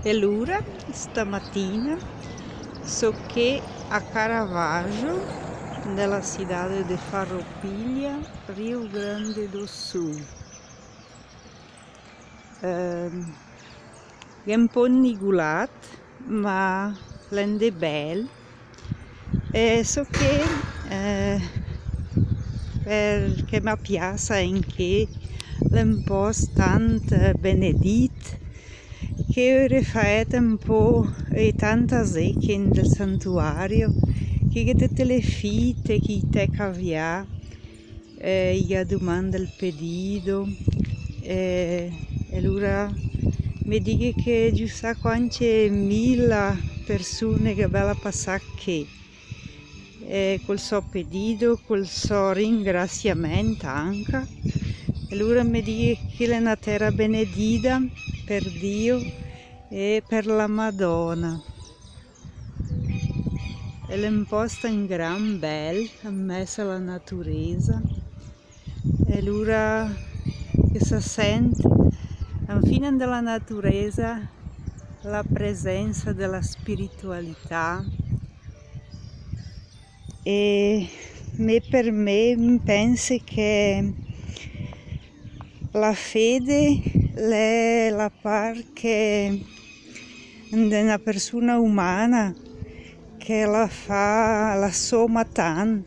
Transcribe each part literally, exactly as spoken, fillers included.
E lura, stamatina, so ché a Caravaggio, nella cidade de Farroupilha, Rio Grande do Sul. Ehm, gh'è un pó nigulat, ma l'è 'ndé bèl. E so ché, eh, perché ma piasa anche l'è un pó tant benedit, che ore fa un pó e tanta zécc in del santuario, che gh'è töte le fite, che i tèca vià, eh, i ga dumanda el pedido, eh, e lura me dighe che giüssà quance mila persune che bèla passà ché, eh, col sò pedido, col sò ringrasiament anca. E lura me dighe che l'è na tèra benedida per Dio e per la Madona. E l'è un post un gran bèl, in mès a la naturesa. E lura che se sent, infina, in de la naturesa, la presensa de la spiritualità. E me, per me, pense che la fede l'è la part che de na persuna umana che la fa, la soma tant,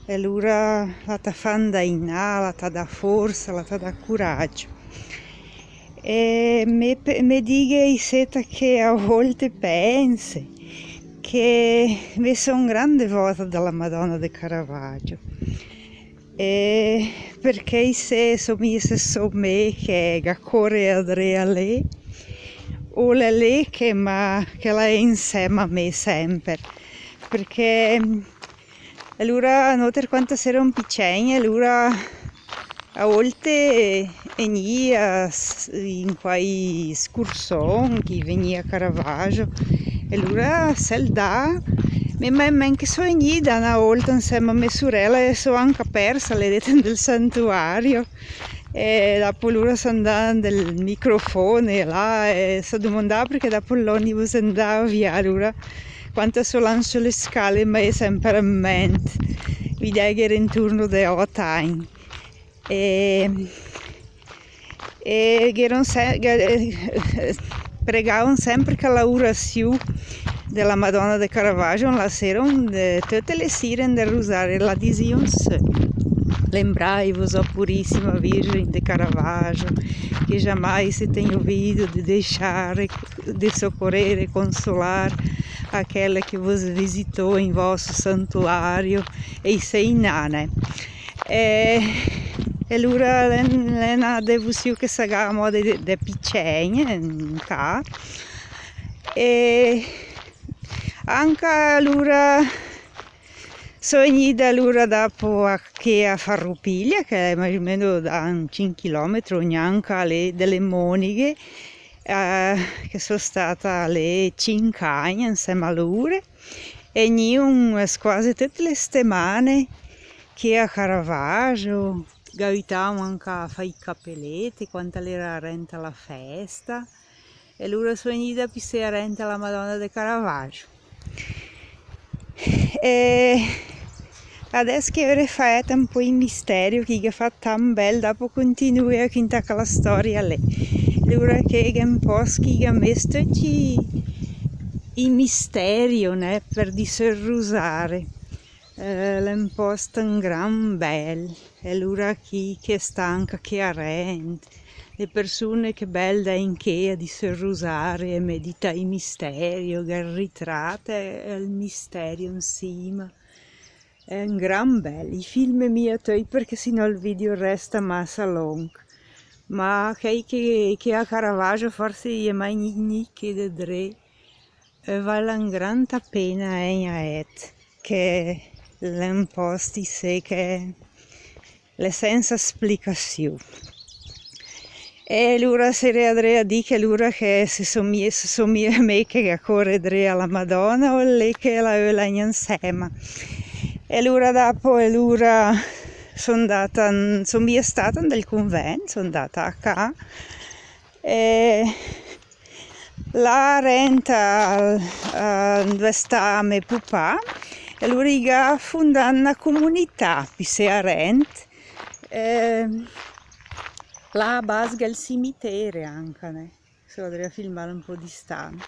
e lura la ta fa 'ndà inà, la ta dà forsa, la ta dà curagio. E me pe-, me dighe isé ta che a volte pense che me so 'n gran devota de la Madona de Caravaggio. E perché isé so mia se so me che ga core adré a lé, o l'è lé che ma, che la è insèma a me semper. Perché, mm, e lura nóter quanta s'éra picègn, e lura a volte egnìa s-, in quai scurson, che i vegnìa a Caravaggio, e lura se 'l dà, me, ma, ma che so egnida na volta insèma a me surèla e so anca persa, l'è dét in del santuario. E dopo lura s'è 'ndà del microfone là, e s'è dumandà perché dopo l'onibus 'ndàa vià, lura quanta so là in sö le scale, ma è semper in ment, vidì che gh'éra inturno de òt agn. E, e gh'éron se-, ghe-, eh, pregàon semper che la urasiù de la Madona de Caravaggio, la séra, de, töte le sire del rusare, la disìon sö: Lembrai-vos, ó Puríssima Virgem de Caravaggio, que jamais se tenha ouvido de deixar, de socorrer e consolar aquela que vos visitou em vosso santuário, e isé inà, né. E, e lura l'è, l'è na devusiù che se gh'à amò de, de picègn, in ca. E anca lura so egnida lura dopo a, ché a Farroupilha, che l'è mais o meno da un cinch chilometri, gnanca lé, de le Moneghe, eh, che so stata lé cinch agn insèma a lure. E egnìon squase töte le stemane ché a Caravaggio, gh'aiutàon anca a fà i capelete, quanta l'era arènta la festa, e lura so egnida pissé arènta la Madona de Caravaggio. E adès che ore fa un pó i mistèrio, che i ga fa tant bèl, dopo continuo a cöntà chèla storia lé. Lura che gh'è un pó che i ga mès töcc i, i mistèrio, né, per dì sö 'l rusare. Eh, l'è un post un gran bèl, e lura chi che sta anca ché arènt, le persune che bèl dà in ché a dì sö 'l rusare e medità i mistèrio, gh'è 'l ritrat e 'l mistèrio insima. È un gran bèl. I filme mia töi perché se no 'l video resta massa lóngh. Ma chèi che, che a Caravaggio forse i è mai gnì ché de dré, e val un gran ta pena, eh, a èt, che l'è un post isé che l'è sensa splicasiù. E lura sarìa dré a dì che lura che se so mia, se so mia me che gh'à core dré a la Madona, o lé che la öla insèma. E lura dopo, e lura so 'ndata, so mia stata in del cunvènt, so 'ndata a ca, e Là arènt al, eh, 'ndo sta me pupà, e lur i ga fundà na comunità, pissé arènt, eh, là a bas gh'è 'l cimitero anca, né? Se adré a filmà un pó distant.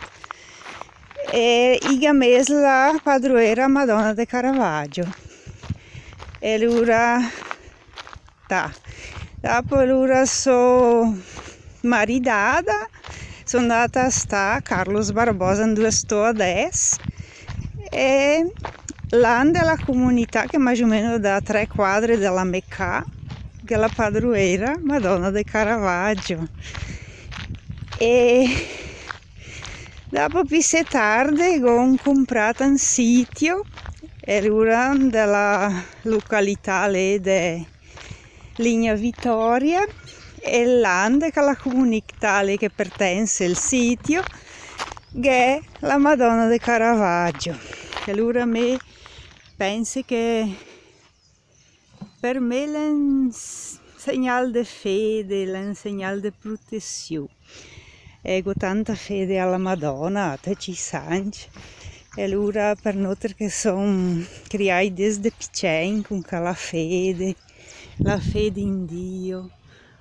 E i ga mès la padroera Madonna de Caravaggio. E lura, ta. Dopo lura so maridada, so andada a stà a Carlos Barbosa, 'ndo sto adès. E là 'nde la comunità, che más o meno da tre quadre da la me cà, che la padroera Madonna de Caravaggio. E dopo, pissé tarde, gh'ó comprat un sitio, e lura 'nde la località lé de Linha Vitória, e là 'nde che la comunità lé che pertènse al sitio, gh'è la Madonna de Caravaggio. E lura me pènse che per me l'è un s-, segnal de fede, l'è un segnal de protesiù. E gh'ó tanta fede a la Madona, a töcc i sancc. E lura per nóter che som criài dés de picèn con chèla fede, la fede in Dio,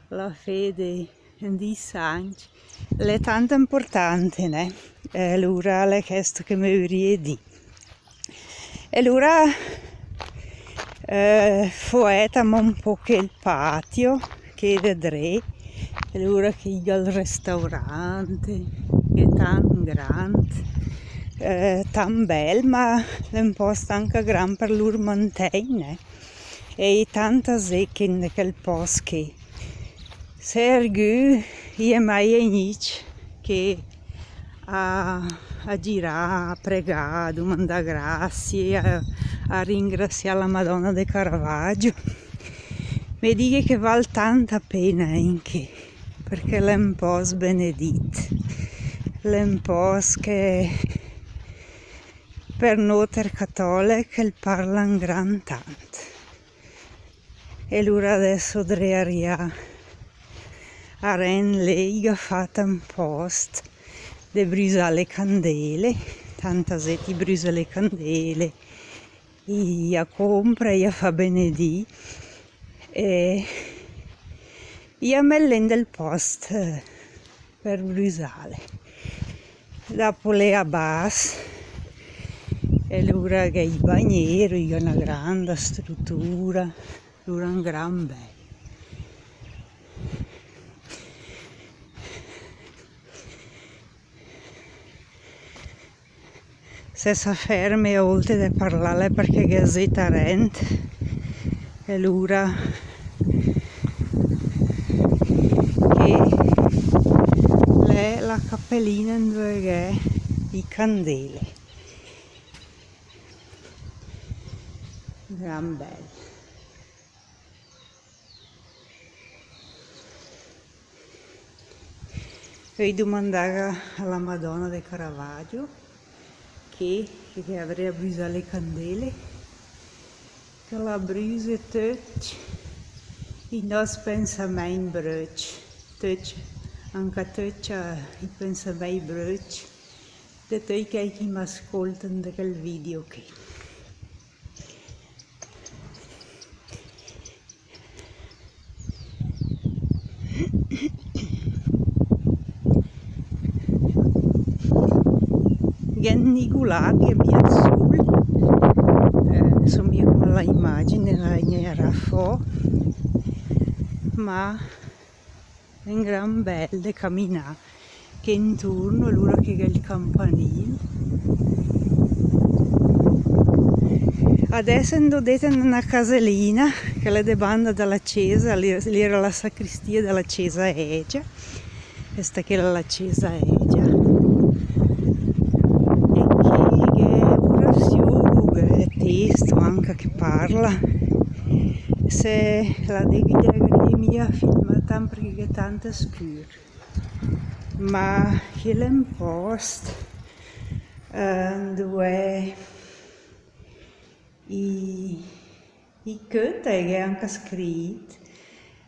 la fede in di sancc, l'è tanta importante, né? E lura l'è chèsto che me vurìe dì. E lura, eh, foèt amò un póch el patio, che de dré, e lura che i gh'à 'l restaurante, che tant grand, eh, tant bèl, ma l'è un pòst anca grand per lur mantègn, né? E i è tanta zét che 'n de chèl pòst ché. Se ergü i è mai egnìcc ché a, a girà, a pregà, a domandà grassie, a, a ringrasià la Madona de Caravaggio, me dighe che val tanta pena, eh, ché, perchè l'è un pòst benedìt, l'è un pòst che per nóter catòlech el parla un gran tant. E lura adès dré a rià arènt lé i gh'à fat un pòst de brüsà le candele, tanta zét i brüsa le candele, i a compra, i a fa benedì, e i a mèt lé 'n del pòst, eh, per brüsàle. Dopo lé a bas, e lura gh'è i bagneri, i gh'à na granda strutura, lura un gran bèl. Se sa ferme a ólte de parlà l'è perchè gh'è zét arènt, e lura ché l'è la capelina 'ndo gh'è i candele. Gran bèl. Öi domandàga a la Madona de Caravaggio che, che adré a brüsà le candele, che la brüse töcc i nòs pensamèncc bröcc, töcc, anca töcc, eh, i pensamèncc bröcc de töcc chèi che i m'ascolta 'n de chèl video ché. Gh'è 'n nigulàt, gh'è mia 'l sul, eh, so mia come la imagine la gnarà fò, ma l'è un gran bèl de caminà ché inturno, alura che gh'è 'l campanil. Adès 'ndo dét 'n de na caselina, che l'è de banda da la cesa, lì, lì l'era la sacristia da la cesa ègia. Questa che l'è la cesa ègia. E ché gh'è urasiù, gh'è testo anca che parla. Se la devi mia filmà tant perchè gh'è tant scür. Ma chèl l'è un pòst, eh, 'ndo i, i cönta e gh'è anca scrit,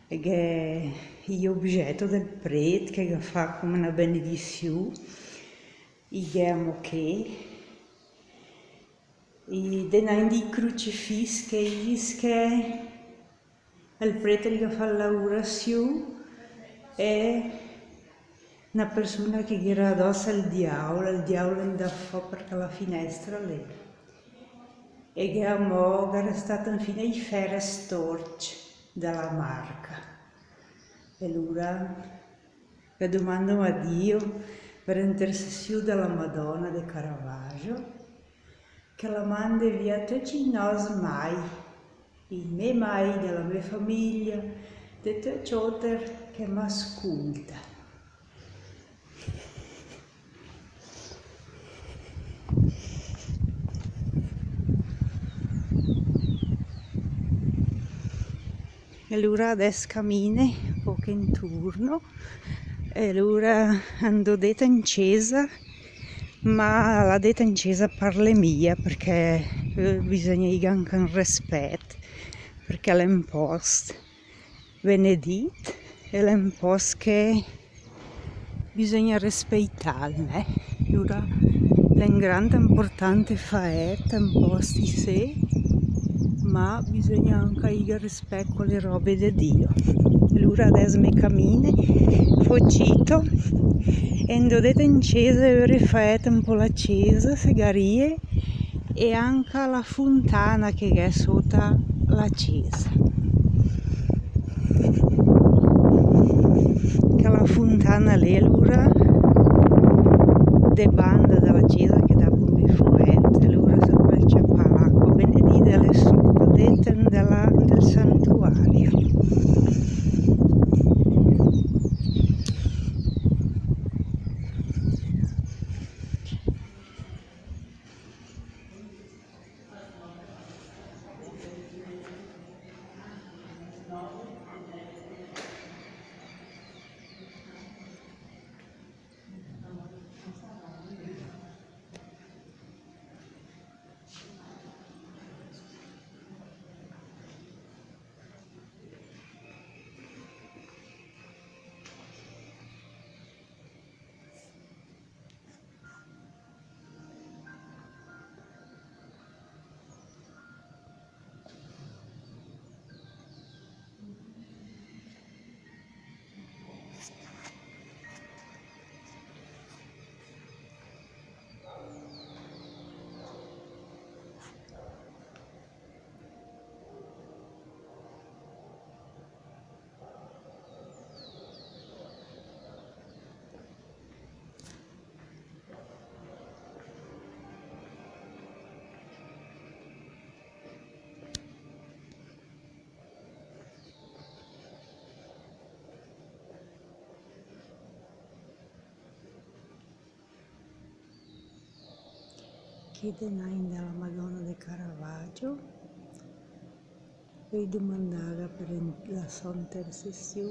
e gh'è i ogget del prèt che ga fa come na benedissiù, I gh'è amò ché, i denàgn di crucifis che i gh'è, che el prete el ga fa la urasiù e na persuna che gh'era adòss el diàol, el diàol l'è 'ndàt fò per la finestra lé. E gh'è amò, gh'è restàt infina i fèr stórcc de la marca. E alura ga domando a Dio, per intercessiù de la Madona de Caravaggio, che la mande via töcc i nòs mai, i mé mai, de la mé famiglia, de töcc óter che m'asculta. E alura adèss camine ü póch inturno, e alura 'ndó dét in césa, ma là dét in césa parle mia, perché, eh, bisògna iga anca ü respèt, perché l'è ü pòst benedìt, e l'è ü pòst che bisògna respeital, né? Alura l'è ü grand impurtant fà èt in pòst isé, ma bisògna anca iga respèt co le ròbe de Dio. Alura adèss me camine, fó cito, e 'ndó dét in césa, e fó èt ü pó la césa, se gh'arìe, e anca la funtana che gh'è sóta la césa. Che la funtana lé, alura, de banda de la césa che dapò me fó èt, alura se pöl ciapà l'acqua benedìda, l'è sóta dét de la, del santuario. Ché denàgn de la Madona de Caravaggio, vöi domandàga per la sò intercessiù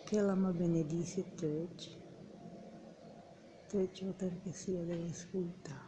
che la ma benedìs töcc, töcc óter che sia de ascultà.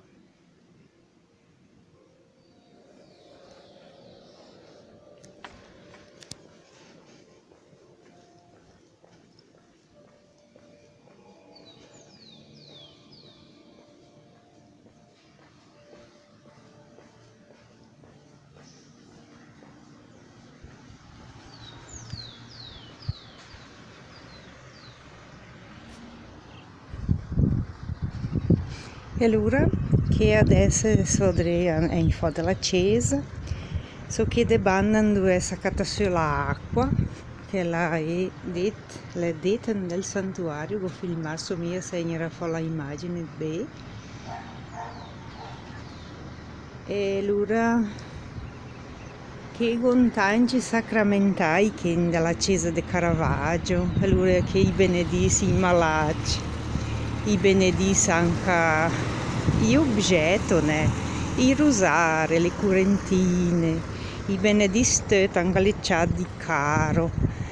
E alura, ché adèss só dré a, in fò de la césa, só ché de banda 'ndoe s'cata sö l'acqua, che la è dét, l'è dét del santuario, gh'ó filmàt, só mia se 'gnerà fò la imàgine bé. E alura, ché gh'ó 'n tàncc sacramentai ché 'nde la césa de Caravaggio, alura ché i benedìs i malàcc, i benedìs anca i obgèt, né, i rusare, le curentine, i benedìs töt, anca le ciàt di caro,